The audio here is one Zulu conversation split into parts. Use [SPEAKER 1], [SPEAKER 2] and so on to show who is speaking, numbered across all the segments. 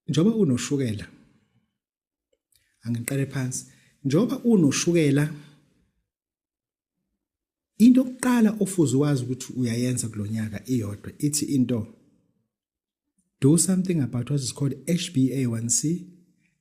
[SPEAKER 1] Njengoba unoshukela, angiqale phansi, njengoba unoshukela, into yokuqala ofuze wazi ukuthi uyayenza kulonyaka iyodwa, ithi into, do something about what is called HbA1c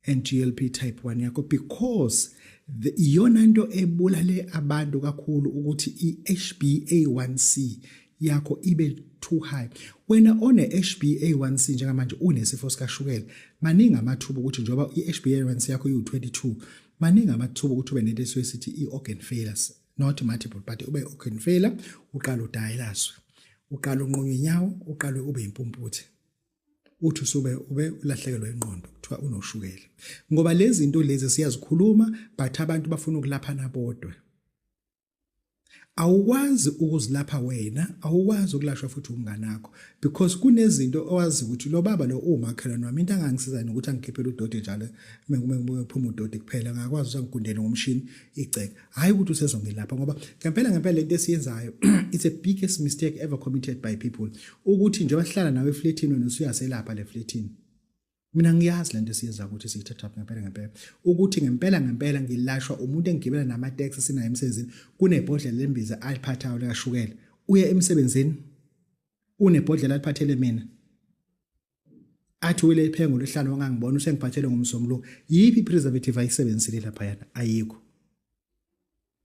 [SPEAKER 1] and GLP type 1 yakho, because the iyona nto ebulale abantu kakhulu ukuthi iHbA1c yakho ibe too high. Wena one HbA1c njengamanje unesifo sikashukela, maningi amathuba ukuthi njengoba iHbA1c yakho iwu22, maningi amathuba ukuthi ube nento esuke sithi i-organ failures, not multiple, but ube organ failure, uqala udialyzwe, uqala unqunywe inyawo, uqale ube impumputhe, uthi usube ube ulahlekelwa ingqondo, kuthiwa unoshukela. Ngoba lezi zinto lezi siyazikhuluma, but abantu bafuna ukulaphana bodwa. Awukwazi ukuzilapha wena, awukwazi ukulashwa futhi umnganakho, because kunezinto owazi ukuthi lo baba lo umakhelwane wami, into angangisiza nokuthi angikhiphele udoti njalo mekuphuma udoti kuphela, ngakwazi ukuthi angigundele ngomshini igceke, hayi ukuthi usezongilapha. Ngoba ngempela ngempela lento esiyenzayo, it's a biggest mistake ever committed by people, ukuthi njengoba sihlala nawe efletini, wena usuyaselapha le fletini. Mina ngiyazi lento esiyenza ukuthi siyithatha ngempela ngempela, ukuthi ngempela ngempela ngilashwa umuntu engigibela namateksi sinaye emsebenzini, kunebhodlela lembiza aliphathayo likashukela, uye emsebenzini unebhodlela aliphathele mina, athi wele iphengo lesihlanu wangangibona, usengiphathele ngomsombuluko. Yiphi i-preservative ayisebenzisile laphayana? Ayikho.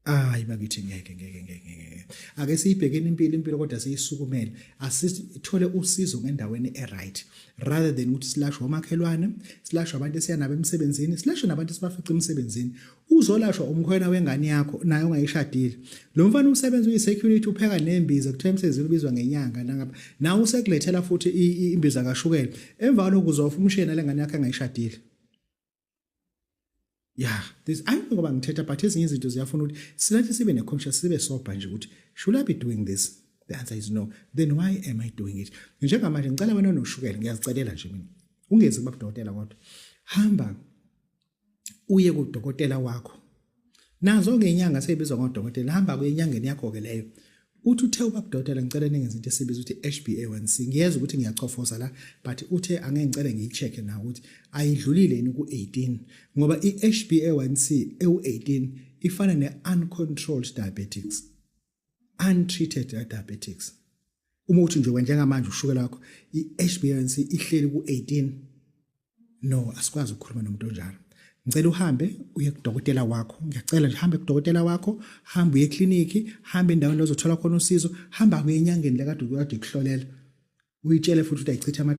[SPEAKER 1] Hayi bakithi, ngeke ngeke ngeke ngeke. Ake siyibhekeni impilo, impilo kodwa siyisukumele, asithole usizo ngendaweni e-right, rather than ukuthi silashwe omakhelwane, silashwe abantu esiya nabo emsebenzini, silashwe nabantu esibafica emsebenzini. Uzolashwa umkhwena wengane yakho naye ongayishadile. Lo mfana usebenza uyi-security, upheka nembiza, kuthiwa emsebenzini ubizwa ngenyanga nangapha, nawe usekulethela futhi imbiza kashukela. Emva kwalokho uzofa umshiye nale ngane yakho engayishadile. Yeah, this ayi ngoba ngithetha, but ezinye izinto ziyafuna ukuthi silathi sibe ne-conscious, sibe sober nje ukuthi should I be doing this? The answer is no. Then why am I doing it? Njengamanje ngicela wena onoshukela, ngiyazicelela nje mina, ungezi kuba kudokotela, kodwa hamba uye kudokotela wakho. Nazo ke inyanga seyibizwa ngodokotela, hamba kuye enyangeni yakho ke leyo, uthi uthe ubaba udokotela, ngicela ningenze into esibiza ukuthi HbA1c. Ngiyeza ukuthi ngiyachofoza la, but uthe angeke, ngicele ngiyi-check na ukuthi ayidlulile yini ku-18, ngoba i-HbA1c ewu-18 ifana ne-uncontrolled diabetics, untreated diabetics. Uma uthi nje njengamanje ushukela wakho i-HbA1c ihleli ku-18, no, asikwazi ukukhuluma nomuntu onjalo. Ngicela uhambe uye kudokotela wakho, ngiyacela nje, hambe kudokotela wakho, hamba uye ekliniki, hamba endaweni ozothola khona usizo, hamba kuye enyangeni lekade kade ikuhlolela, uyitshele futhi ukuthi ayichithe ama